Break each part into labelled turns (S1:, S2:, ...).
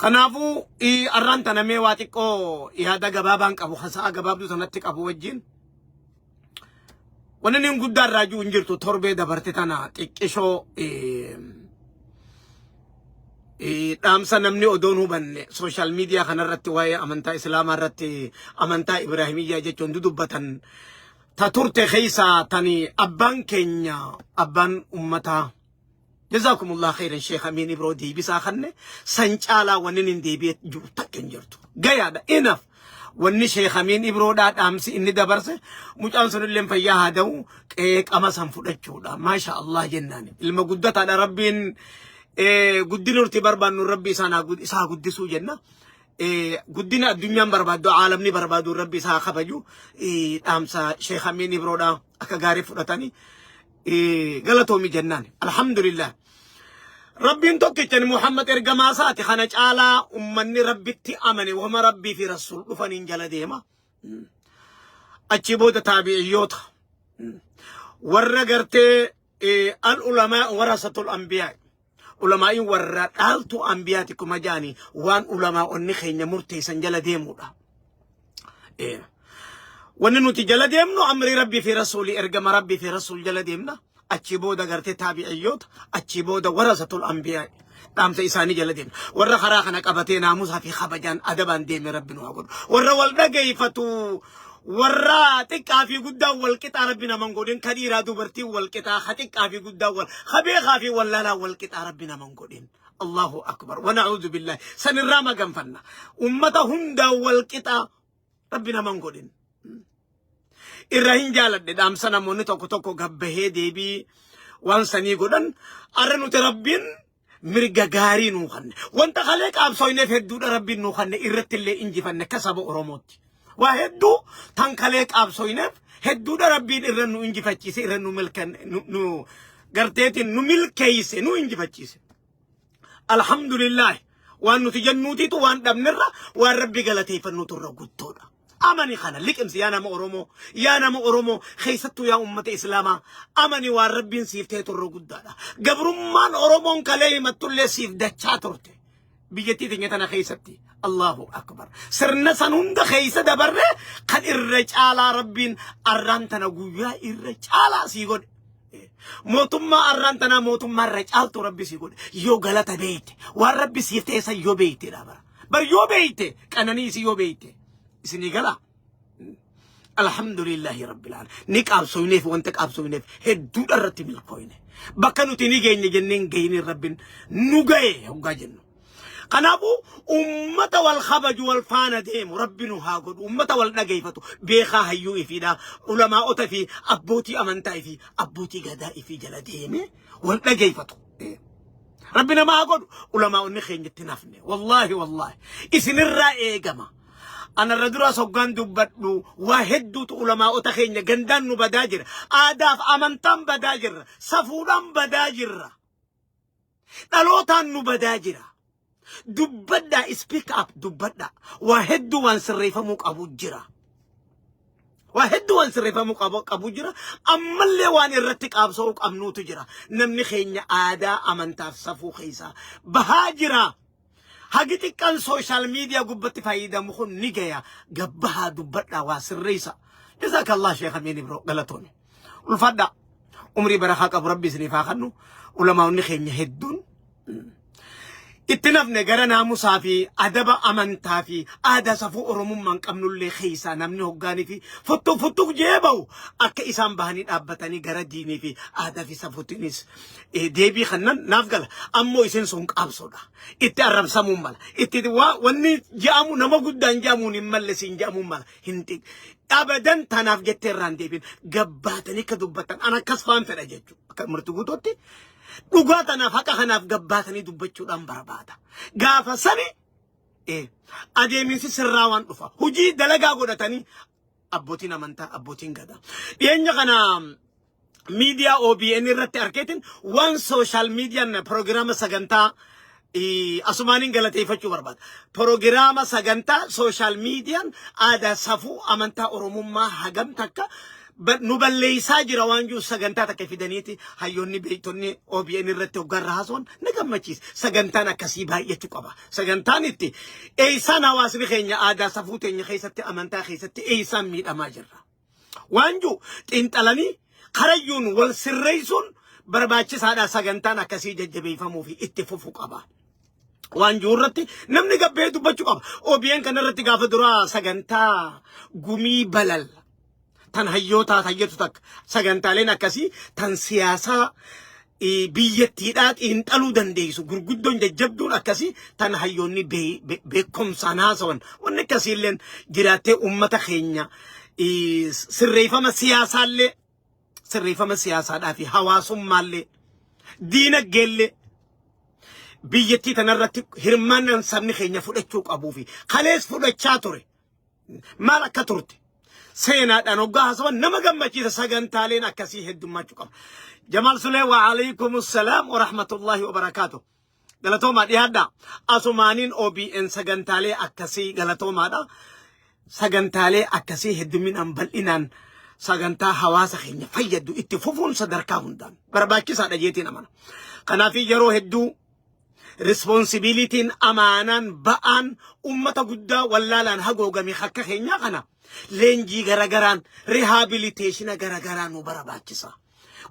S1: Kanaafuu arraan tana mee waa xiqqoo yaada gabaabaan qabu hasa'a gabaabduu sanatti qabu wajjin wanni inni guddaa irraa jiru hin jirtu. Torbee dabarte tana xiqqishoo dhaamsa namni odoon hubanne social media kanarratti waa'ee amantaa islaamaa irratti amantaa Ibraahimiyyaa jechuun dudubbatan ta turte keessaa tani abbaan keenya, abbaan ummataa, jazakumullah khairan, Sheekh Amiin Ibroo deebisaa kanne san caalaa wanni hin deebi'e jiru takka hin jirtu. Gayaadha, enough. Wanni Sheekh Amiin Ibroodhaa dhaamsi inni dabarse, mucaan sunillee fayyaa haa ta'u, qeeqama san fudhachuudha. Maasha Allah jennaan. Ilma guddataadha. Rabbiin guddina nuti barbaannu Rabbi isaan isaa guddisuu jenna. Guddina addunyaan barbaaddu, aalamni barbaadu, Rabbi isaa kabaju. Dhaamsa Sheekh Amiin Ibroodhaa akka gaarii fudhatanii galatoomi jennaan. Alhamdulillah. Rabbiin tokkichan, Muhammad ergamaa isaati. Kana caalaa ummanni Rabbitti amane wama Rabbii fi Rasuul dhufaniin jala deema. Achi booda taabi'iyyoota warra gartee al ulamaa warasatul anbiyaa, ulamaa'iin warra dhaaltuu anbiyaati kuma jaani, waan ulamaa'onni keenya murteessan jala deemuudha. Wanni nuti jala deemnu amrii Rabbii fi Rasuulii, ergama Rabbii fi Rasuul jala deemna. Achi booda gartee taabi'iyyoota, achi booda warasatul anbiyaa, dhaamsa isaanii jala deemna. Warra karaa kana qabatee naamusaa fi kabajaan adabaan deeme Rabbi nu haa godhu. Warra wal dhageeffatu, warra xiqqaa fi guddaan wal qixaa Rabbi naman godhin, ka dhiiraa dubartiin wal qixaa, ka xiqqaa fi guddaan wal, ka beekaa fi wallaalaa wal qixaa Rabbi naman godhin. Allahu akbar. Wa na'uudhu billahi. Sanirraa maganfanna. Ummata hundaan wal qixaa Rabbi naman godhin. Irra hin jaaladhe dhaamsa namoonni tokko tokko gabbahee deebii waan sanii godhan. Arra nuti Rabbiin mirga gaarii nuu kanne. Wanta kalee qaabsooyneef hedduudha Rabbiin nuu kanne, irratti illee injifanne akka saba Oromootti. Waa hedduu tan kalee qaabsooyneef hedduudha Rabbiin irra nu injifachiise, irra nu milkan nu garteetiin nu milkeeyse, nu injifachiise. Alhamdulillah, waan nuti jennuutiitu waan dhabnerra waan Rabbi galateeffannuutu irra guddoodha. Amani kana liqimsi, yaa nama Oromoo, yaa nama Oromoo keessattuu yaa ummata Islaamaa, amani waan Rabbiin siif ta'etu irra guddaadha. Gabrummaan Oromoon kalee himattullee siif dachaa turte. Biyyattii teenya tana keessatti Allahu akbar. Sirna san hunda keessa dabarre kan irra caalaa Rabbiin arraan tana guyyaa irra caalaa sii godhe. Mootummaa arraan tanaa mootummaa irra caaltu Rabbi sii godhe. Yoo galata beeyte, waan Rabbi siif ta'e san yoo beeyte dha bara. Bar yoo beeyte, qananii isii yoo beeyte isinii galaa. Alhamdulillahi rabbil alamin. Ni qaabsoyneef, wanta qaabsoyneef hedduudha irratti milkooyne. Bakka nuti ni geenye jenneen geenye Rabbiin nu gahe hoggaa jennu. Kanaafuu ummata wal kabaju, wal faana deemu Rabbi nu haa godhu. Ummata wal dhageeffatu, beekaa hayyuu ifiidha. Ulamaa'ota fi abbootii amantaa fi abbootii gadaa ifii jala deeme wal dhageeffatu. Rabbi nama haa godhu. Ulamaa'onni keenyatti nafne. Wallaahi wallaahi. Isinirraa eegama. Anarra dura soggaan dubbadhu, waa hedduutu ulamaa'ota keenya gandaan nu badaa jira. Aadaaf amantaan badaa jirra. Safuudhaan badaa jirra. Dhalootaan nu badaa jira. Dubbadhaa, speak up, dubbadhaa. Waa hedduu waan sirreeffamuu qabu jira. Waa hedduu waan sirreeffamuu qabu jira. Ammallee waan irratti qaabsa'uu qabnuutu jira. Namni keenya aadaa amantaaf safuu keessaa bahaa jira. Hagi xiqqaan social media gubbatti fayyadamu kun ni gaya. Gabbahaa dubbadhaa, waa sirreessa. Jazakallah, Sheekh Amiin Ibro, galatoome. Ulfadhaa. Umrii barakaa qabu Rabbi isiniif haa kennu. Ulamaa'onni keenya hedduun itti nafne gara naamusaa fi adaba amantaa fi aadaa safuu Oromummaan qabnullee keessaa namni hoggaanii fi futtuq futtuq jee bahu akka isaan bahanii dhaabbatanii gara diinii fi aadaa fi safuutiinis deebii kannan naaf gala. Ammoo isin sun qaabsoodha. Itti arrabsamuun mala. Itti wanni je'amu nama guddaan je'amuun hin malle siin je'amuun mala. Hin abadan tanaaf jettee irraan deebiin gabbaatanii akka dubbatan an akkas faan fedha jechuudha. Akka murtii guutuutti dhugaa tanaaf haqa kanaaf gabbaatanii dubbachuudhaan barbaada. Gaafa sani adeeminsi sirraa waan dhufa. Hojii dalagaa godhatanii abbootiin amantaa, abbootiin gadaa. Dhiyeenya kana miidiyaa OBN irratti arkeetiin waan social miidiyaan proogiraama sagantaa asumaaniin galateeffachuu barbaada. Proogiraama sagantaa social miidiyaan aadaa safuu amantaa Oromummaa hagam takka Nu balleessaa jira waan jiru sagantaa takka fidaniiti hayyoonni beektonni OBN irratti hoggaarra haasa'uun na gammachiisa. Sagantaan akkasii baay'achuu qaba. Sagantaan itti eessaan hawaasni keenya aadaa safuu teenya keessatti amantaa keessatti eessaan miidhamaa jirra. Waan jiru xiinxalanii karayyuun wal sirreessuun barbaachisaadha. Sagantaan akkasii jajjabeeffamuu fi itti fufuu qaba. Waan jiru irratti namni gabbee dubbachuu qaba. OBN kana irratti gaafa duraa sagantaa gumii balal tan hayyootaa hayyatu takka sagantaaleen akkasii tan siyaasaa biyyattiidhaa xiinxaluu dandeessu gurguddoon jajjabduun akkasii tan hayyoonni beekumsaan haasawan wanni akkasiilleen jiraattee uummata keenya sirreeffama siyaasaallee sirreeffama siyaasaadhaa fi hawaasummaallee diinaggeellee biyyattii tanarratti hirmaannaan sabni keenya fudhachuu qabuu fi kalees fudhachaa ture maal akka turte seenaadhaan hoggaa haasawan nama gammachiisa. Sagantaaleen akkasii heddummachuu qaba. Jamaal Sulee, wa alaikum salaam wa rahmatullahi wa barakaatuh. Galatoomaa, dhiyaadhaa. Asumaaniin OBN sagantaalee akkasii galatoomaadha. Sagantaalee akkasii hedduminaan bal'inaan sagantaa hawaasa keenya fayyadu itti fufuun sadarkaa hundaan barbaachisaadha jeetiin amana. Kanaaf yeroo hedduu responsibilityn amaanaan ba'aan ummata guddaa wallaalaan hagoogame akka keenyaa kana leenjii garagaraan rehabilitation garagaraa nu barbaachisa.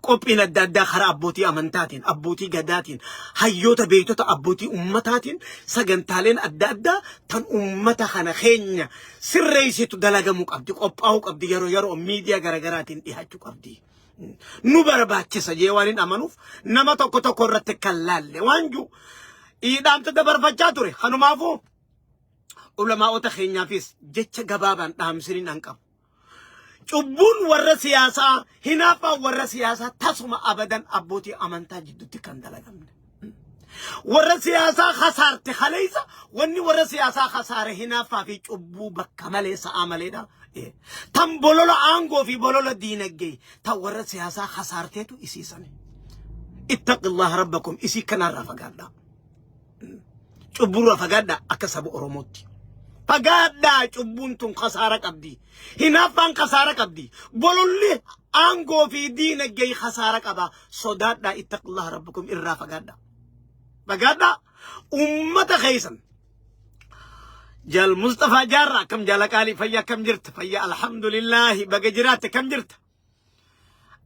S1: Qophiin adda addaa karaa abbootii amantaatiin, abbootii gadaatiin, hayyoota beektota abbootii ummataatiin sagantaaleen adda addaa tan ummata kana keenya sirreessitu dalagamuu qabdi, qophaa'uu qabdi, yeroo yeroo miidiyaa garagaraatiin dhiyaachuu qabdi. Nu barbaachisa jee waan hin amanuuf nama tokko tokko irratti kan laalle waan jiru dhaamsa dabarfachaa ture. Kanumaafuu ulamaa'ota keenyaafis jecha gabaabaan dhaamsiniin an qabu. Cubbuun warra siyaasaa, hinaaffaan warra siyaasaa tasuma abadan abbootii amantaa jidduutti kan dalagamne. Warra siyaasaa kasaarte kaleessa wanni warra siyaasaa kasaare hinaaffaa fi cubbuu bakka malee sa'aa maleedha. Tan bolola aangoo fi bolola diinagdee tan warra siyaasaa kasaarteetu isiisani. Ittaqillaha rabbakum, isii kanarraa fagaadhaa. Cubburraa fagaadhaa akka saba Oromootti. Fagaadhaa, cubbuun tun kasaara qabdi. Hinaaffaan kasaara qabdi. Bololli aangoo fi diinagdee kasaara qaba. Sodaadhaa, ittaqillaha rabbakum, irraa fagaadhaa. Fagaadhaa ummata keessan. Jaal Mustafaa Jaarraa, akkam jaala qaalii, fayyaa akkam jirta? Fayyaa, alhamdulillaahi, baga jiraatte. Akkam jirta?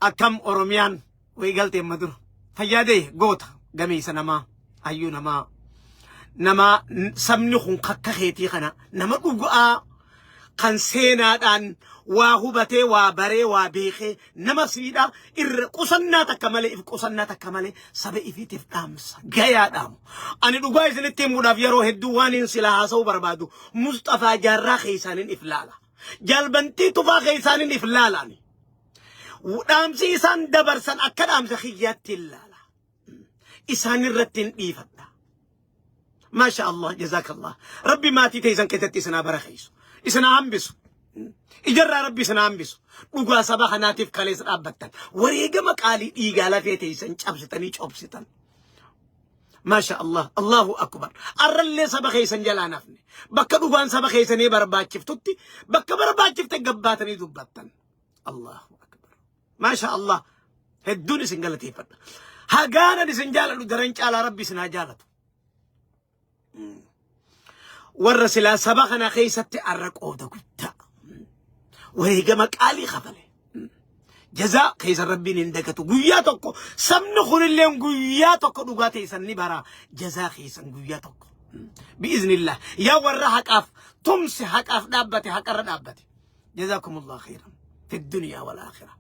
S1: Akkam Oromiyaan wayii galtee amma dura? Fayyaa ta'e, goota gameessa namaa, hayyuu namaa, nama sabni kun kakka keetii kana nama dhugaa kan seenaadhaan waa hubatee, waa baree, waa beekee nama siidha irra qusannaa takka malee, if qusannaa takka malee saba ifiitiif dhaamsa gayaa dhaamu. Ani dhugaa isinitti himuudhaaf yeroo hedduu waan hin sila haasa'uu barbaadu Mustafaa Jaarraa keessaaniin if laala. Jaalbantii Tufaa keessaaniin if laala ani. Dhaamsi isaan dabarsan akka dhaamsa kiyyaatti hin laala. Isaan irratti hin dhiifadha. Maasha Allah, jazakallah. Rabbi maatii teessan keessatti isinaa barakeessu. Isinaa hambisu. Ijarraa Rabbi isinaa hambisu. Dhugaa saba kanaatiif kaleessa dhaabbattan. Wareegama qaalii dhiigaa lafee teessan cabsitanii cobsitan. Maasha Allah, Allahu akbar. Arrallee saba keessan jalaa nafne. Bakka dhugaan saba keessanii barbaachiftutti bakka barbaachifte gabbaatanii dubbattan. Allahu akbar. Maasha Allah. Hedduun isin galateeffadha. Hagaanan isin jaaladhu daran caalaa Rabbi isin haa jaalatu. Warra silaa saba kana keessatti arra qooda guddaa. Wareegama qaalii kafale. Jazaa keessa Rabbiin hin dagatu. Guyyaa tokko sabni kunillee guyyaa tokko dhugaa teessan ni bara. Jazaa keessan guyyaa tokko. Bi'iznillah. Yaa warra haqaaf tumse, haqaaf dhaabbate, haqarra dhaabbate. Jazaakumullah khairan. Fi duniyaa wal aakhirah.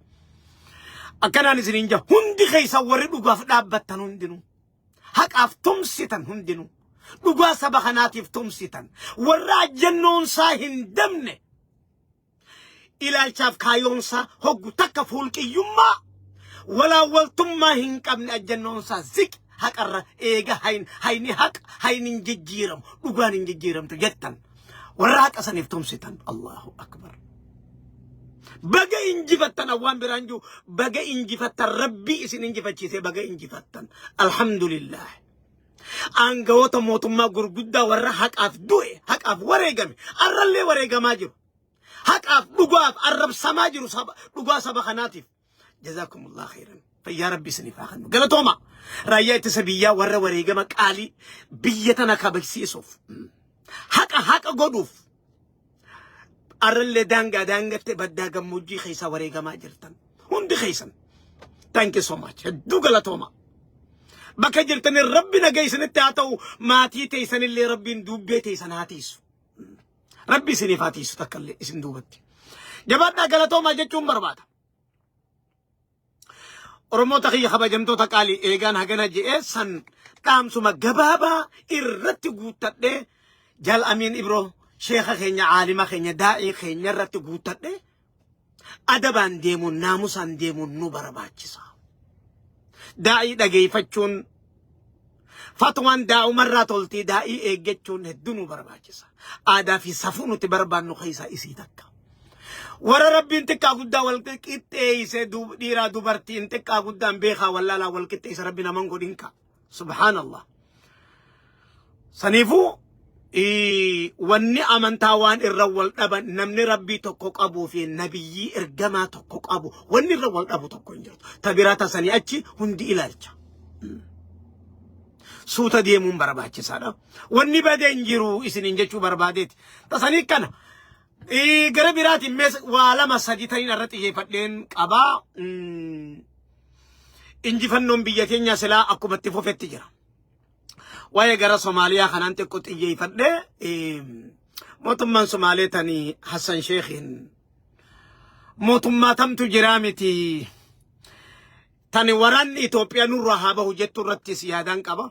S1: Akkanaan isiniin jaa hundi keessan warri dhugaaf dhaabbattan hundinuu. Haqaaf tumsitan hundinuu. Dhugaa saba kanaatiif tumsitan. Warra ajjannoonsaa hin dabne. Ilaalchaaf kaayoonsaa hoggu takka fuulqiyyummaa walaawwaltummaa hin qabne, ajjannoonsaa ziq haqarra eega hayn hayni haqa hayni hin jijjiiramu, dhugaan hin jijjiiramtu jettan, warra haqa saniif tumsitan, Allahu akbar, baga injifattan. Awwaan biraan jiru baga injifattan. Rabbii isin injifachiise, baga injifattan, alhamdulillah. Aangawoota mootummaa gurguddaa warra haqaaf du'e, haqaaf wareegame, arrallee wareegamaa jiru. Haqaaf dhugaaf arrabsamaa jiru saba dhugaa saba kanaatiif. Jazaakumullah khairan. Fayyaa Rabbi isiniif haa kennu. Galatooma. Raayyaa ittisa biyyaa warra wareegama qaalii biyya tana kabajsiisuuf haqa haqa godhuuf arrallee daangaa daangatti baddaa gammoojjii keessaa wareegamaa jirtan. Hundi keessan. Thank you so much. Hedduu galatooma. Bakka jirtanin Rabbi nagaa isinitti haa ta'u, maatii teessanillee Rabbiin duubbee teessan haa tiisu. Rabbi isiniif haa tiisu takkallee isin duubatti. Jabaadhaa, galatoomaa jechuun barbaada. Oromoota kiyya kabajamtoota qaalii, eegaan hagana je'ee san dhaamsuma gabaabaa irratti guuttadhee, Jaal Amiin Ibroo, sheeka keenya, caalima keenya, daa'ii keenya irratti guuttadhee, adabaan deemuun naamusaan deemuun nu barbaachisa. Daa'ii dhageeffachuun, fatwaan daa'umarraa toltii, daa'ii eeggachuun hedduu nu barbaachisa. Aadaa fi safuu nuti barbaannu keessaa isii takka. Warra Rabbiin xiqqaa guddaa wal qixxeeyse, dhiiraa dubartiin, xiqqaa guddaan, beekaa wallaalaa wal qixxeeyse Rabbi naman godhin ka. Subhaanallah. Saniifuu wanni amantaa waan irra wal dhaban, namni Rabbii tokko qabuu fi nabiyyii ergamaa tokko qabu, wanni irra wal dhabu tokko hin jirtu. Ta biraa tasanii achi hundi ilaalcha. Suuta deemuun barbaachisaadha. Wanni badee hin jiru isiniin jechuu barbaadeeti. Tasanii kana. Gara biraatiin mees waa lama sadi taniin irra xiyyeeffadheen qabaa. Injifannoon biyya keenya silaa akkuma itti fufetti jira. Waa'ee gara Somaaliyaa kanaan xiqqoo xiyyeeffadhee, mootummaan Somaalee tanii Hassan Sheekhiin mootummaa tamtu jiraa miti. Tani waraanni Itoophiyaa nurraa haa bahu jettu irrattis yaadaan qaba.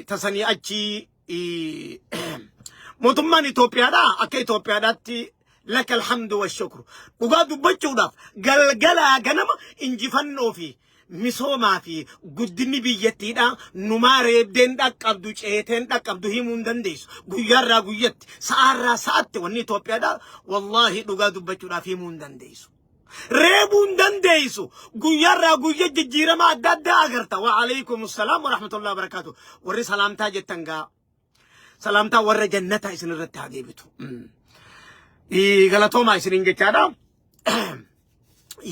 S1: Tasanii achi mootummaan Itoophiyaadhaa akka Itoophiyaadhaatti, laka alhamdu wa shukru, dhugaa dubbachuudhaaf galgalaa ganama injifannoo fi misoomaa fi guddinni biyyattiidhaa numaa reebdeen dhaqqabdu, ceeteen dhaqqabdu himuu hin dandeessu. Guyyaarraa guyyatti, sa'aarraa sa'atti wanni Itoophiyaadhaa, wallaahi, dhugaa dubbachuudhaaf himuu hin dandeessu. Reebuu hin dandeessu. Guyyaarraa guyya jijjiirama adda addaa agarta. Wa alaikum salaam wa rahmatullahi wa barakaatu. Warri salaamtaa jettan gaa salaamtaa warra jannataa isin irratti haa deebitu. Galatoomaa isiniin jechaadha.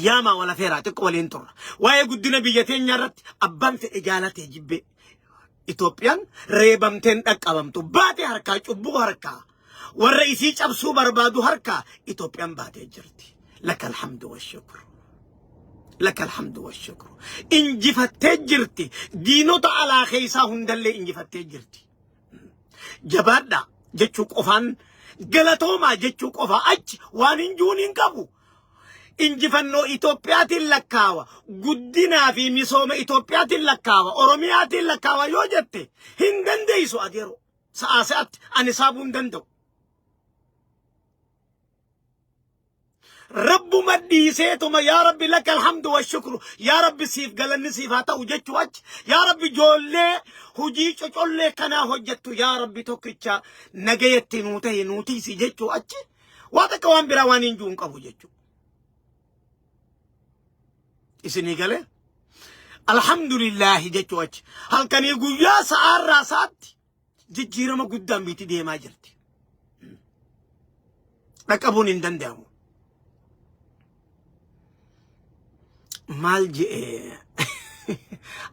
S1: Yaamaa wal afeeraa, xiqqoo waliin turra. Waa'ee guddina biyya teenyaa irratti abbaan fedhe jaalatee jibbee. Itoophiyaan reebamteen dhaqqabamtu baatee harkaa cubbuu harkaa warra isii cabsuu barbaadu harkaa Itoophiyaan baatee jirti. Laka alhamdu wa shukru. Laka alhamdu wa shukru. Injifattee jirti. Diinota alaa keessaa hundallee injifattee jirti. Jabaadhaa jechuu qofaan, galatoomaa jechuu qofa achi waan hin juun hin qabu. Injifannoo Itoophiyaatiin lakkaawa, guddinaa fi misooma Itoophiyaatiin lakkaawa, Oromiyaatiin lakkaawa yoo jette hin dandeessu adeero. Sa'aa sa'atti ani saabuu hin danda'u. Rabbuma dhiiseetuma, yaa Rabbi laka alhamdu wa shukru, yaa Rabbi siif galanni siif haa ta'u jechuu achi, yaa Rabbi ijoollee hojii cocollee kanaa hojjettu, yaa Rabbi tokkicha nagayatti nuu ta'e nuu tiisi jechuu achi waa takka waan biraa waan hin jiru hin qabu jechuu. Isinii galee? Alhamdulillaahi jechuu achi halkanii guyyaa sa'aarraa sa'atti jijjiirama guddaan biitti deemaa jirti. Dhaqqabuun hin danda'amu. Maal je'e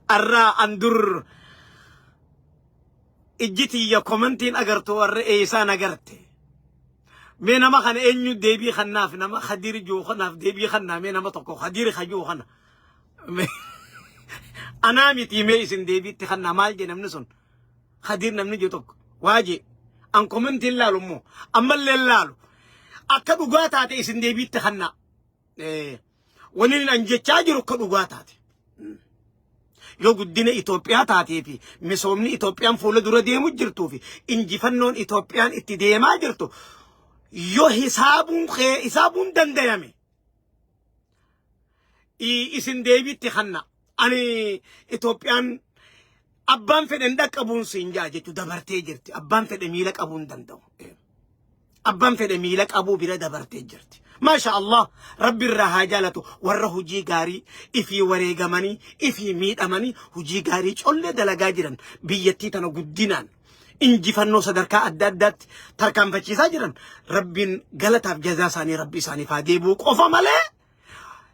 S1: arraa an dur ijji tiyya komantiin agartu warra eeysaan agarte. Mee nama kana eenyu deebii kannaaf, nama Khadiir jiru kanaaf deebii kannaa, mee nama tokko Khadiir kajuu kana. Anaa miti, mee isin deebiitti kannaa. Maal jedhe namni sun? Khadiir namni jiru tokko waa jee an komantiin laalu immoo ammallee laalu akka dhugaa taate isin deebiitti kannaa. Wani an jechaa jiru akka dhugaa taate. Yoo guddina Itoophiyaa taatee fi misoomni Itoophiyaan fuula dura deemu jirtuu fi injifannoon Itoophiyaan itti deemaa jirtu yoo hisaabuun kee hisaabuun dandayame isin deebiitti kanna. Ani Itoophiyaan abbaan fedhe hin dhaqqabuun siin jaa jechuu dabartee jirti. Abbaan fedhe miila qabuu hin danda'u. Abbaan fedhe miila qabuu bira dabartee jirti. Maasha Allah, Rabbi irraa haa jaalatu warra hojii gaarii ifii wareegamanii ifii miidhamanii hojii gaarii collee dalagaa jiran, biyyattii tana guddinaan Injifannoo sadarkaa adda addaatti tarkaanfachiisaa jiran Rabbiin galataaf jazaa isaanii Rabbi isaaniif haa deebi'u qofa malee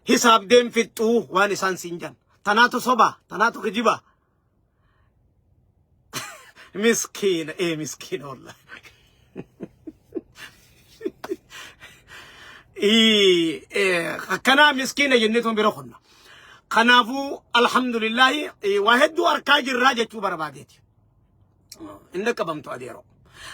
S1: hisaabdeen fixxuu waan isaan siin jedhan. Tanaatu soba, tanaatu kijiba. Miskiina, ee miskiina wallahi. Akkanaa miskiina jennee tun bira kunna. Kanaafuu alhamdulillahi waa hedduu arkaa jirraa jechuu barbaadeeti. Hin dhaqqabamtu adeeroo.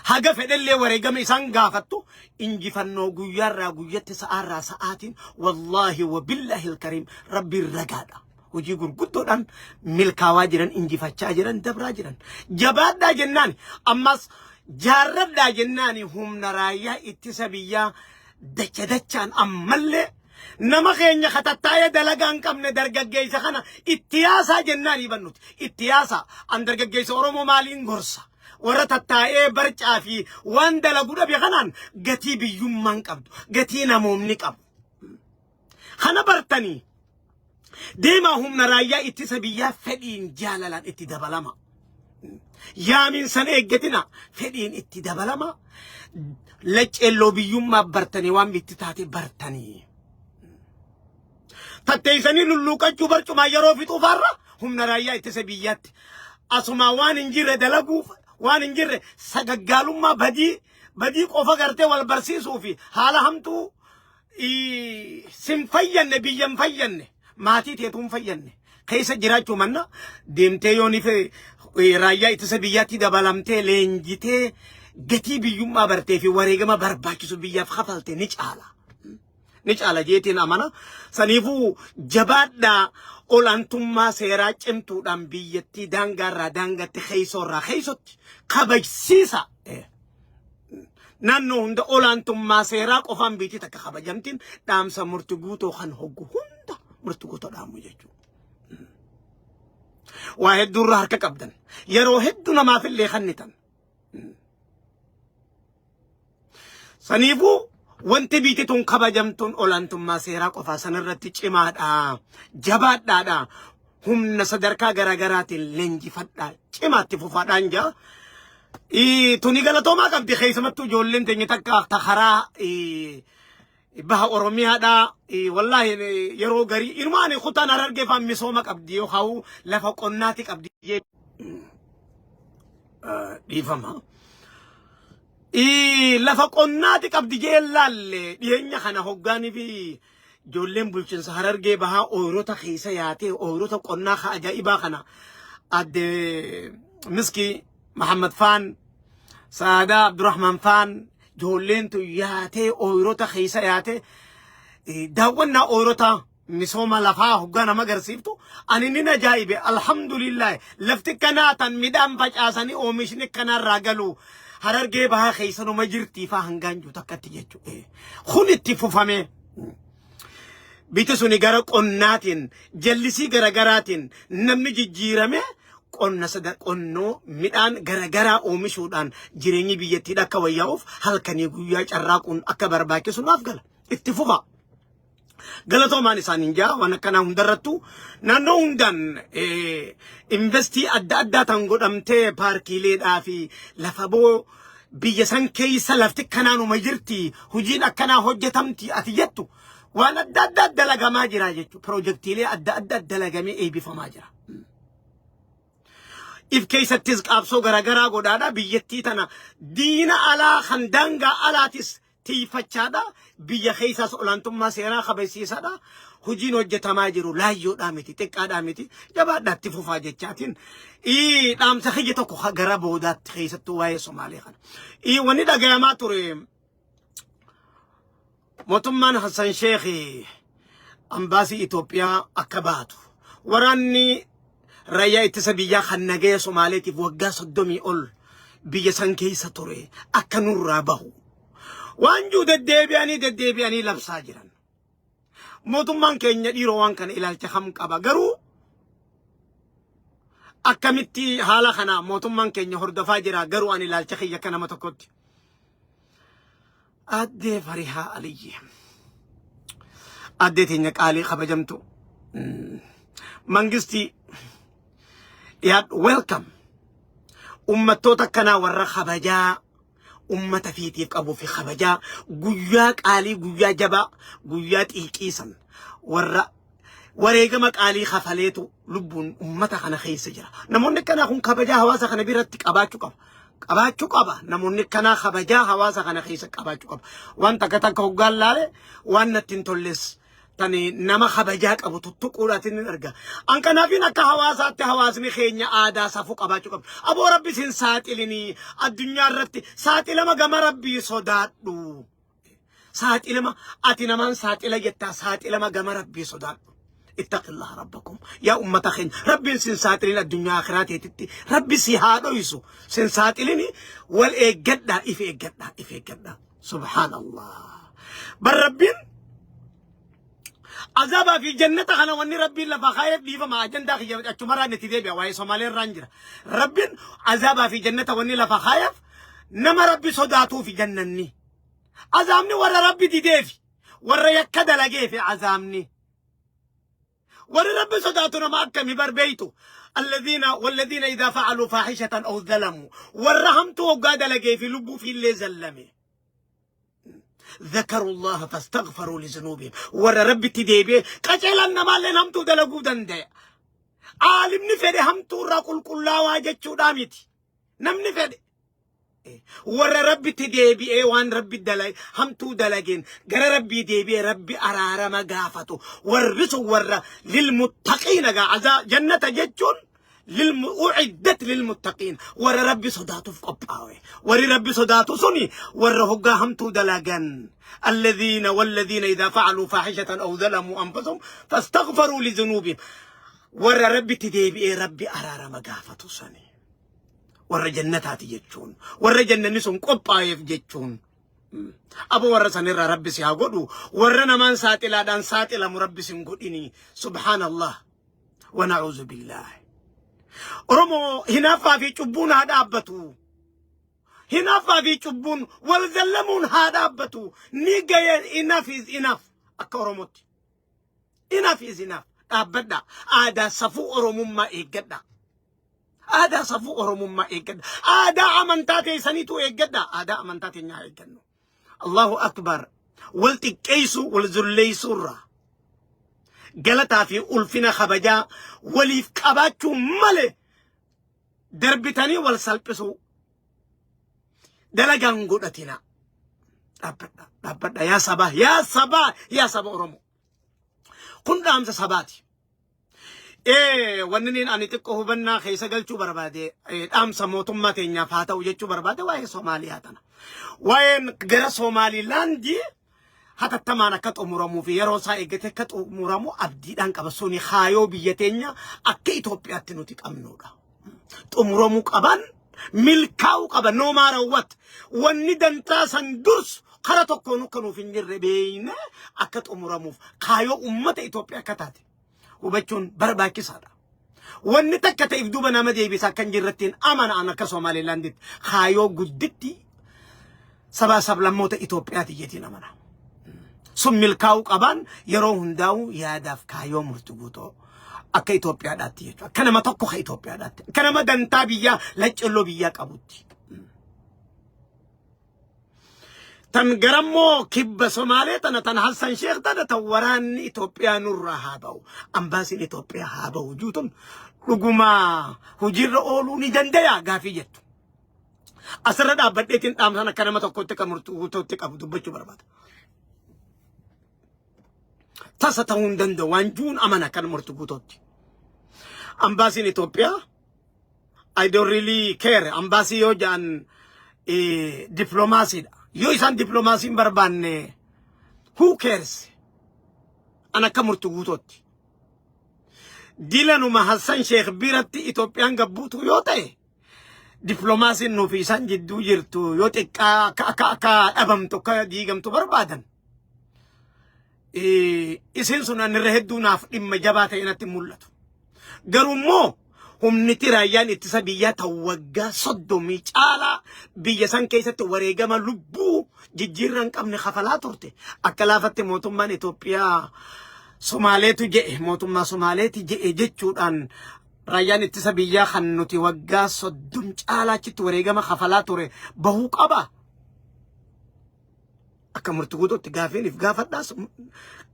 S1: Haga fedhellee wareegama isaan gaafattu injifannoo guyyaarraa guyyatti sa'aarraa sa'aatiin wallaahi wabillaahi alkariim rabbiin ragaadha. Hojii gurguddoodhaan milkaawaa jiran injifachaa jiran dabraa jiran. Jabaadhaa jennaan ammas jaarradhaa jennaan humna raayyaa ittisa biyyaa dacha dachaan ammallee nama keenya katattaa'ee dalagaa hin qabne dargaggeessa kana itti yaasaa jennaan hibannuti. Itti yaasaa an dargaggeessa Oromoo maaliin gorsa? Warra tattaa'ee barcaa fi waan dalagu dhabe kanaan gatii biyyummaan qabdu, gatii namoomni qabu. Kana bartanii deemaa humna raayyaa ittisa biyyaa fedhiin jaalalaan itti dabalama. Yaamiin san eeggatina fedhiin itti dabalama. Lacceelloo biyyummaa bartanii waan bitti taate bartanii. Tatteessanii lulluuqachuu barcumaa yeroo fixuufaarra humna raayyaa ittisa biyyaatti. Asumaa waan hin jirre dalaguuf waan hin jirre sagaggaalummaa badii badii qofa gartee wal barsiisuu fi haala hamtuu sin fayyanne biyya hin fayyanne maatii teetuu hin fayyanne keessa jiraachuu manna deemtee yoo ni raayyaa ittisa biyyaatti dabalamtee leenjitee gatii biyyummaa bartee fi wareegama barbaachisu biyyaaf kafalte ni caala. Ni caala jeetiin amana. Saniifuu jabaadhaa olaantummaa seeraa cimtuudhaan biyyattii daangaarraa daangatti keessoorraa keessotti kabajsiisa. Naannoo hunda olaantummaa seeraa qofaan biitii takka kabajamtiin dhaamsa murti guutoo kan hoggu hunda murti guutoo dhaamu jechuudha. Waa hedduurra harka qabdan. Yeroo hedduu namaafillee kennitan. Saniifuu wanti biitii tun kabajamtuun olaantummaa seeraa qofaa sanarratti cimaadha. Jabaadhaadha. Humna sadarkaa garaagaraatiin leenjifadhaa. Cimaatti fufaadhaan jaa. Tuni galatoomaa qabdi keessumattuu ijoolleen teenya takka ta karaa baha Oromiyaadha. Wallaahi yeroo garii inumaan kutaan Harargee faan misooma qabdi yookaan lafa qonnaati qabdi. Dhiifama. Lafa qonnaati qabdi jee laalle dhiyeenya kana hoggaanii fi ijoolleen bulchiinsa Harargee bahaa ooyirota keessa yaatee ooyirota qonnaa ka ajaa'ibaa kana adde Miskii Mahammad Faan Saadaa Abdurrahman Faan ijoolleen tun yaatee ooyirota keessa yaatee daawwannaa ooyirota misooma lafaa hoggaa nama agarsiiftu ani nin ajaa'ibe alhamdulillah lafti kanaa tan midhaan facaasanii oomishni kanarraa galu Harargee bahaa keessa numa jirtii faa hangaan jiru takkatti jechuudha. Kun itti fufamee biti suni gara qonnaatiin jallisii garagaraatiin namni jijjiirame qonna sada qonnoo midhaan garagaraa oomishuudhaan jireenyi biyyattiidha akka wayyaa'uuf halkanii guyyaa carraaquun akka barbaachisu naaf gala. Itti fufa. Galatoomaan isaaniin jaa waan akkanaa hundarrattu naannoo hundaan investii adda addaa tan godhamtee paarkiileedhaa fi lafa boo biyya san keessa lafti kanaanuma jirti hojiin akkanaa hojjetamti ati jettu waan adda addaa dalagamaa jira jechuudha. Piroojeektiilee adda addaa dalagamee eebbifamaa jira. If keessattis qaabsoo garaagaraa godhaadha biyyattii tana diina alaa kan daangaa alaatis tiifachaadha. Biyya keessaas olaantummaa seeraa kabajsiisaadha. Hojiin hojjetamaa jiru laayyoodhaa miti xiqqaadhaa miti jabaadhaatti fufaa jechaatiin. Dhaamsa kiyya tokko gara boodaatti keessattuu waa'ee Somaalee kana. Wanni dhagayamaa ture mootummaan Hassan Sheekh ambaasii Itoophiyaa akka baatu waraanni raayyaa ittisa biyyaa kan nagaya Somaaleetiif waggaa 30 ol biyya san keessa ture akka nurraa bahu. Waan jiru deddeebi'anii deddeebi'anii labsaa jiran. Mootummaan keenya dhiiroo waan kana ilaalcha kam qaba garuu akkamitti haala kana mootummaan keenya hordofaa jira garuu ani ilaalcha kiyya akka nama tokkotti. Addee Farihaa Aliyyi. Addee teenya qaalii kabajamtu. Mangistii dhiyaadhu welcome. Ummattoota akkanaa warra kabajaa ummata fiitiif qabuu fi kabajaa guyyaa qaalii, guyyaa jabaa, guyyaa xiiqiisan warra wareegama qaalii kafaleetu lubbuun ummata kana keessa jira. Namoonni akkanaa kun kabajaa hawaasa kana biratti qabaachuu qaba. Qabaachuu qaba. Namoonni akkanaa kabajaa hawaasa kana keessa qabaachuu qaba. Waan takka takka hoggaan laale waan natti hin tolles tani nama kabajaa qabu tuttuquudhaatiin ni arga. An kanaafiin akka hawaasaatti hawaasni keenya aadaa safuu qabaachuu qaba. Aboo, Rabbi sin saaxilinii, addunyaa irratti saaxilama, gama Rabbii sodaadhu. Saaxilama, ati namaan saaxila jettaa, saaxilama, gama Rabbii sodaadhu. اتقوا الله ربكم yaa ummata keenya. Rabbiin sin saaxilin, addunyaa akhiraa Rabbi si haa dhoysu. Sin saaxilini, wal eeggadhaa, if eeggadhaa, if eeggadhaa. Subhaanallah. Bar Rabbiin azaabaa fi jannata kana wanni Rabbiin lafa kaayee, dhiifama, ajandaa kiyya achumarraan itti deebi'a, waa'ee Somaalee irraan jira. Rabbiin azaabaa fi jannata wanni lafa kaayeef nama Rabbi sodaatuufi jannanni. Azaabni warra Rabbi dideefi, warra yakka dalageefi azaabni. Warri Rabbi sodaatu nama akkami barbeeytu? الذين والذين إذا فعلوا فاحشة أو ظلموا, warra hamtuu hoggaa dalagee fi lubbuu fi illee zallame, ذكروا الله فاستغفروا لذنوبهم. Warra Rabbitti deebi'ee qaceelan namaallee hamtuu dalaguu danda'a. Aalimni fedhe hamtuu irraa qulqullaawaa jechuudhaa miti. Namni fedhe. Warra Rabbitti deebi'ee waan Rabbi dalage, hamtuu dalageen gara Rabbii deebi'ee Rabbi araarama gaafatu. Warri sun warra للمتقين gaa jannata jechuun أعدت للمتقين, warra Rabbi sodaatuuf qophaawe. Warri Rabbi sodaatu suni warra hoggaa hamtuu dalagan, الذين والذين إذا فعلوا فاحشة أو ظلموا أنفسهم فاستغفروا لذنوبهم, warra Rabbitti deebi'ee Rabbi araarama gaafatu sani warra jannataati jechuun, warra jannanni sun qophaa'eef jechuun. Abo, warra sanirraa Rabbi si haa godhu. Warra namaan saaxilaadhaan saaxilamu Rabbi sin godhini. Subhaanallah wa na'uuzu billaah. Oromoo, hinaaffaa fi cubbuun haa dhaabbatu. Hinaaffaa fi cubbuun wal zallamuun haa dhaabbatu. Ni gaye, enough is enough. Akka Oromootti enough is enough. Dhaabbadha. Aadaa safuu Oromummaa eeggadha. Aadaa safuu Oromummaa eeggadha. Aadaa amantaa teessaniitu eeggadha. Aadaa amantaa teenyaa eeggannu. Allahu akbar. Wal xiqqeessu, wal zulleessuurraa galataa fi ulfina kabajaa waliif qabaachuu malee darbitanii wal salphisuu dalagaan godhatina. Dhaabbadha, dhaabbadha, yaa sabaa, yaa sabaa, yaa saba Oromoo. Kun dhaamsa sabaati. Wanni niin ani xiqqoo hubannaa keessa galchuu barbaade, dhaamsa mootummaa teenyaaf haa ta'u jechuu barbaade, waa'ee Soomaaliyaa tana. Waa'een gara Somaalilaandii hatattamaan akka xumuramuu fi yeroo isaa eeggate akka xumuramu abdiidhaan qaba. Suni kaayoo biyya teenya akka Itoophiyaatti nuti qabnudha. Xumuramuu qaban, milkaa'uu qaba, no matter what. Wanni dantaa san dursu kara tokkoon akka nuuf hin jirre beeyne akka xumuramuuf kaayoo ummata Itoophiyaa akka taate hubachuun barbaachisaadha. Wanni takka ta'eef duuba nama deebisa akka hin jirrettiin amana an akka Somaalilaanditti kaayoo gudditti sabaa sablammoota Itoophiyaati jetiin amana. Sun milkaa'uu qaban yeroo hundaa'u yaadaaf kaayoo murti guutoo akka Itoophiyaadhaatti jechuudha. Akka nama tokko ka Itoophiyaadhaatti. Akka nama dantaa biyyaa, laccelloo biyyaa qabutti. Tan garammoo kibba Somaalee tana, tan Hassan Sheekh tana, tan waraanni Itoophiyaa nurraa haa ba'u. Ambaasiin Itoophiyaa haa ba'u juutun dhugumaa hojiirra ooluu ni danda'a gaafii jettu. Asirra dhaabbadheetiin dhaamsan akka nama tokkotti kan murtuutti qabu dubbachuu barbaada. Tasa ta'uu hin danda'u waan juun amana kan murtu guutuutti. Ambaasiin Itoophiyaa, I don't really care. Ambaasii yoo jedhan dippiloomaasiidha. Yoo isaan dippiloomaasii hin barbaanne, who cares? An akka murtu guutuutti. Dilanuma Hassan Sheekh biratti Itoophiyaan gabbuutu yoo ta'e, dippiloomaasiin nuuf isaan jidduu jirtu yoo xiqqaa akka dhabamtu, akka diigamtu barbaadan. Isin sun an irra hedduu naaf dhimma jabaa ta'e natti mul'atu. Garuu immoo humniti raayyaan ittisa biyyaa ta'u waggaa 30 caalaa biyya san keessatti wareegama lubbuu jijjiirraa hin qabne kafalaa turte. Akka laafatti mootummaan Itoophiyaa Somaaleetu je'e, mootummaa Somaaleeti je'e jechuudhaan Raayyaan ittisa biyyaa kan nuti waggaa 30 caalaa achitti wareegama kafalaa ture bahuu qaba. Akka murtii guutuutti gaafiin if gaafadhaas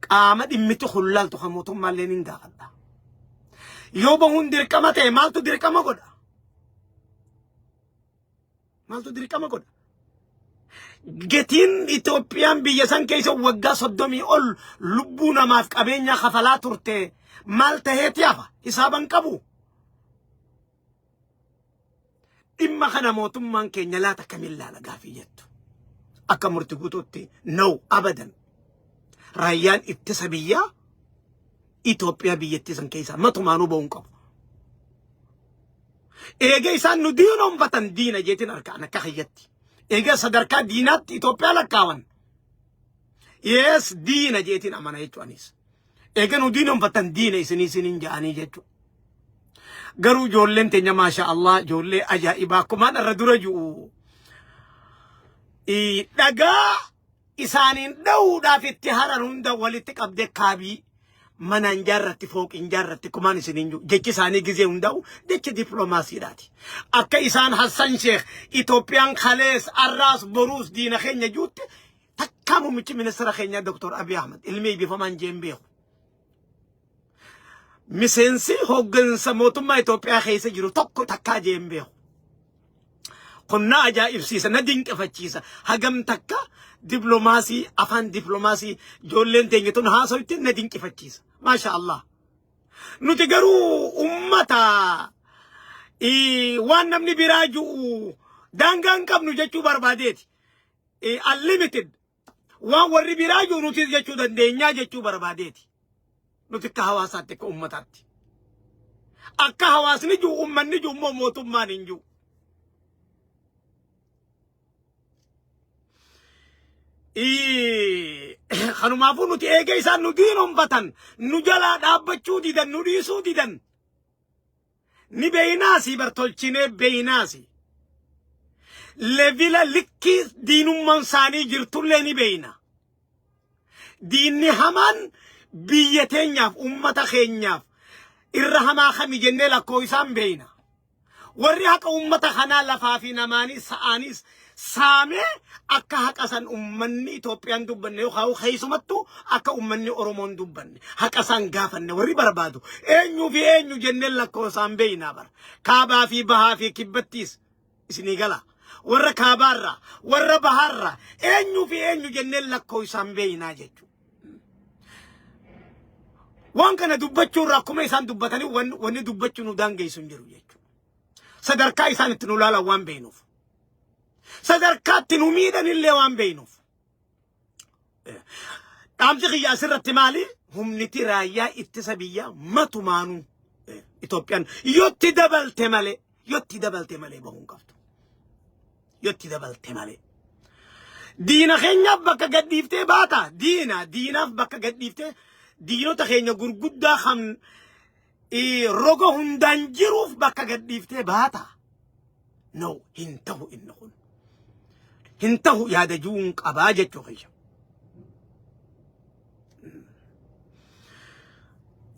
S1: qaama dhimmiti hullaaltu kan mootummaallee nin gaafadha. Yoo bahuun dirqama ta'e maaltu dirqama godha? Maaltu dirqama godha? Gatiin Itoophiyaan biyya san keessa waggaa 30 ol lubbuu namaaf qabeenyaa kafalaa turte maal taheeti hafa? Hisaaban qabu. Dhimma kana mootummaan keenya laata akkamiin laala gaafii jettu. Akka murti guutuutti no abadan. Raayyaan ittisa biyyaa Itoophiyaa biyyattii san keessaa matumaanuu ba'uu hin qabu. Eega isaan nu diinoomfatan diina jeetiin harkaan akka kiyyatti. Eega sadarkaa diinaatti Itoophiyaa lakkaawan. Yes diina jeetiin amana jechuu anis. Eega nu diinoomfatan diina isinii isiniin ja'anii jechuu. Garuu ijoolleen teenya maasha Allah ijoollee ajaa'ibaa akkumaan irra dura ji'u. Dhagaa isaaniin dha'uudhaaf itti haran hunda walitti qabdee kaabii manaan jaarratti fooqiin jaarratti kumaan isiniin jiru jechi isaanii gizee hundaa'u jecha dippiloomaasiidhaati. Akka isaan Hassan Sheekh Itoophiyaan kalees arraas boruus diina keenya juutti takkaa muummichi ministeera keenyaa Dr. Abiy Ahmad ilmi eebbifamaan jeen beeku. Miseensi hooggansa mootummaa Itoophiyaa keessa jiru tokko takkaa jeen beeku. Kun na ajaa'ibsiisa, na dinqifachiisa. Hagam takka dippiloomaasii, afaan dippiloomaasii ijoolleen teenya tun haasoyte na dinqifachiisa. Maasha Allah. Nuti garuu ummata waan namni biraa ju'u daangaa hin qabnu jechuu barbaadeeti. Unlimited waan warri biraa jiru nutis jechuu dandeenyaa jechuu barbaadeeti. Nuti akka hawaasaatti akka ummataatti. Akka hawaasni jiru ummanni jiru immoo mootummaan hin jiru. Kanumaafuu nuti eegee isaan nu diinomfatan nu jalaa dhaabbachuu didan nu dhiisuu didan ni beeynaasi bar tolchinee beeynaasi. Levila likkii diinummaan isaanii jirtullee ni beeyna. Diinni hamaan biyya teenyaaf ummata keenyaaf irra hamaa kami jennee lakkoo isaan beeyna. Warri haqa ummata kanaa lafaa fi namaanis sa'aanis saamee akka haqa san ummanni Itoophiyaan dubbanne yookaan keessumattuu akka ummanni Oromoon dubbanne haqa isaan gaafanne warri barbaadu eenyuu fi eenyu jennee lakkoofsaan beeynaa bara. Kaabaa fi bahaa fi kibbattiis isinii gala. Warra kaabaarraa warra bahaarraa eenyuu fi eenyu jennee lakkoofsaan beeynaa jechuudha. Waan kana dubbachuu irraa akkuma isaan dubbatanii wanni dubbachuu nu daangeessu hin jiru jechuudha. Sadarkaa isaan itti nu laalan waan beeknuuf. Sadarkaa itti nu miidhan illee waan beeknuuf. Dhaamsi kiyya asirratti maali? Humniti raayyaa ittisa biyyaa matumaanuu Itoophiyaan yotti dabalte malee yotti dabalte malee bahuu hin qabdu. Yotti dabalte malee. Diina keenyaaf bakka gadhiiftee baata. Diina diinaaf bakka gadhiiftee diinota keenya gurguddaa kan roga hundaan jiruuf bakka gadhiiftee baata. No, hin tahu inni kun. Hin tahu yaada juun qabaa jechuu kiyya.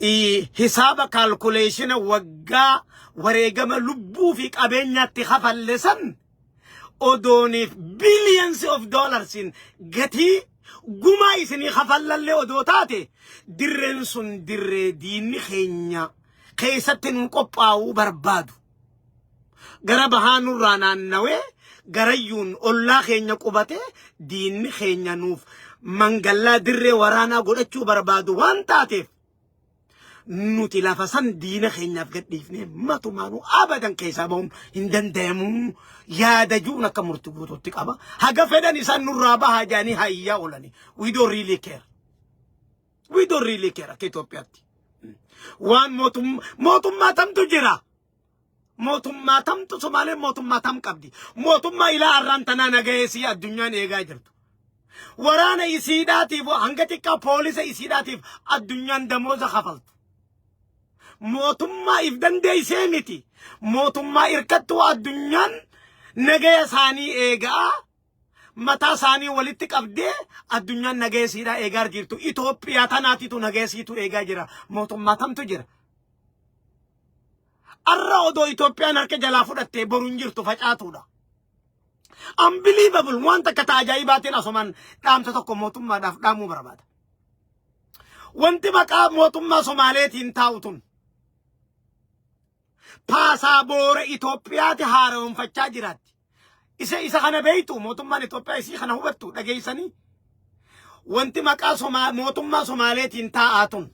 S1: Hisaaba kaalkuleeshina waggaa wareegama lubbuu fi qabeenyaatti kafalle san odooniif billions of dollarsiin gatii gumaa isinii kafallallee odoo taate dirreen sun dirree diinni keenya keessatti nu qophaa'uu barbaadu. Gara bahaa nurraa naannawee garayyuun ollaa keenya qubatee diinni keenya nuuf mangallaa dirree waraanaa godhachuu barbaadu waan taateef nuti lafa san diina keenyaaf gadhiifnee matumaanuu abadan keessaa bahuun hin danda'amu yaada juun akka murtii guutuutti qaba. Haga fedhan isaan nurraa bahaa jedhanii hayyaa oolani. We don't really care. We don't really care akka Itoophiyaatti. Waan mootummaa tamtu jira. Mootummaa tamtu Somaaleen mootummaa tam qabdi. Mootummaa ilaa arraan tanaa nagahee sii addunyaan eegaa jirtu. Waraana isiidhaatiif hanga xiqqaa poolisa isiidhaatiif addunyaan damooza kafaltu. Mootummaa if dandeessee miti. Mootummaa irkattuu addunyaan nagaya isaanii eegaa mataa isaanii walitti qabdee addunyaan nagaya isiidhaa eegaa jirtu. Itoophiyaa tanaatitu nagaya isiitu eegaa jira. Mootummaa tamtu jira. Arra odoo Itoophiyaan harka jalaa fudhattee boru hin jirtu facaatuudha. Unbelievable waan takka ta ajaa'ibaatiin asumaan dhaamsa tokko mootummaadhaaf dhaamuu barbaada. Wanti maqaa mootummaa Somaaleetiin taa'u tun paasaaboora Itoophiyaati haaromfachaa jiraatti. Isa kana beektu mootummaan Itoophiyaa isii kana hubattu dhageessanii. Wanti maqaa mootummaa Somaaleetiin taa'aa tun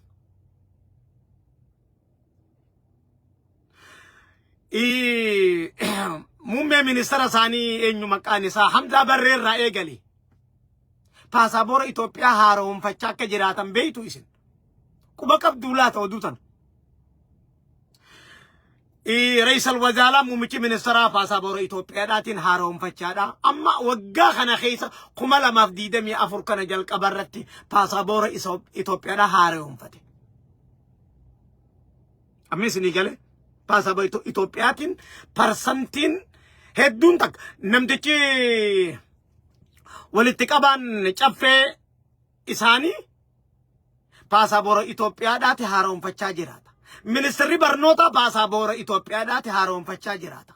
S1: muummee ministeera isaanii eenyu maqaan isaa Hamzaa Barree irraa eegali. Paasaboora Itoophiyaa haaromfachaa akka jiraatan beektu isin. Quba qabduu laata oduu tana. Reysal Wazaalaa muummichi ministeeraa paasaboora Itoophiyaadhaatiin haaromfachaadha. Amma waggaa kana keessa 2024 kana jalqaba irratti paasaboora Itoophiyaadhaa haaromfate. Amma isinii gale paasaboora Itoophiyaatiin parsantiin hedduun takka namtichi walitti qabaan caffee isaanii paasaboora Itoophiyaadhaati haaromfachaa jiraata. Ministeerri barnootaa paasaboora Itoophiyaadhaati haaromfachaa jiraata.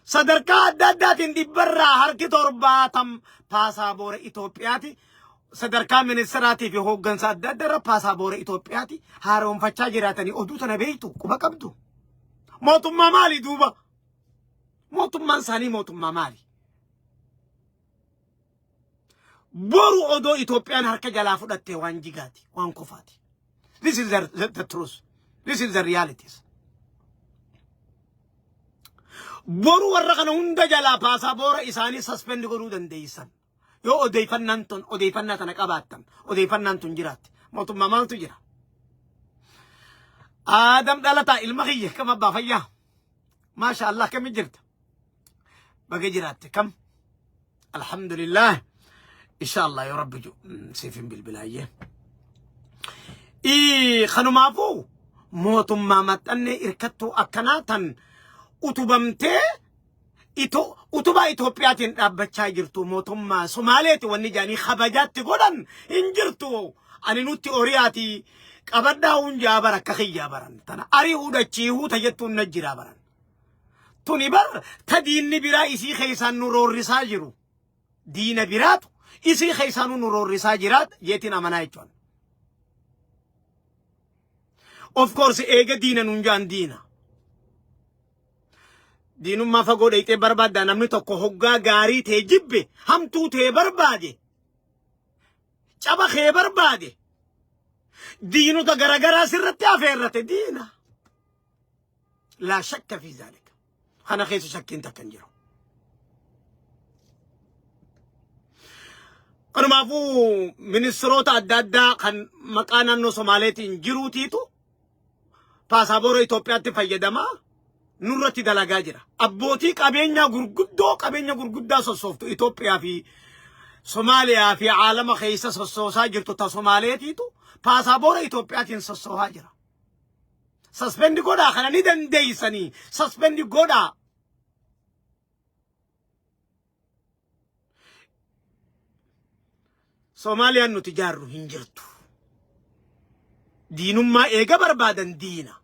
S1: Sadarkaa adda addaatiin dhibbarraa harki 70 paasaboora Itoophiyaati. Sadarkaa ministeeraatii fi hooggansa adda addaa irra paasaboora Itoophiyaati haaromfachaa jiraatanii oduu tana beektu quba qabdu. Mootummaa maali duuba? Mootummaan isaanii mootummaa maali? Boru odoo Itoophiyaan harka jalaa fudhattee waan jigaati, waan kofaati. This is the truth. This is the realities. Boru warra kana hunda jalaa paasaboora isaanii suspend godhuu dandeessan. Yoo odeeffannaan tun odeeffannaa tana qabaattan odeeffannaan tun jiraatte mootummaa maaltu jira? Aadam dhalataa ilma kiyya kam abbaa fayyaa? Maasha Allah kami jirta? Baga jiraatte kam? Alhamdulillah. Insha Allah yoo Rabbi ju siif hin bilbilaayyee. Kanumaafuu mootummaa maxxannee irkattuu akkanaa tan utubamtee utubaa Itoophiyaatiin dhaabbachaa jirtu mootummaa Somaaleeti wanni jaanii kabajaatti godhan hin jirtu. Ani nutti oriyaati qabadhaa hunjaa bara akka kiyyaa baran tana arii hudhachiihuu tajettuun na jiraa baran. Tuni bar ta diinni biraa isii keessaan nu roorrisaa jiru. Diina biraatu isii keessaan nu roorrisaa jiraat jeetiin amanaa jechuudha. Of course eega diina nuun jaan diina. Diinummaa fagoo dhayxee barbaaddaa namni tokko hoggaa gaarii ta'e jibbe hamtuu ta'e barbaade caba kee barbaade diinota garagaraa sirratti afeerrate diina. Laa shakka fi zaalika. Kana keessa shakkiin takka hin jiru. Kanumaafuu ministiroota adda addaa kan maqaa naannoo Somaaleetiin jiruutiitu paasaboora Itoophiyaatti fayyadamaa nurratti dalagaa jira. Abbootii qabeenyaa gurguddoo qabeenya gurguddaa sossooftu Itoophiyaa fi Somaaliyaa fi caalama keessa sossoosaa jirtu ta Somaaleetiitu paasaboora Itoophiyaatiin sossoohaa jira. Suspend godhaa kana ni dandeeysanii. Suspend godhaa. Soomaaliyaan nuti jaarru hin jirtu. Diinummaa eega barbaadan diina.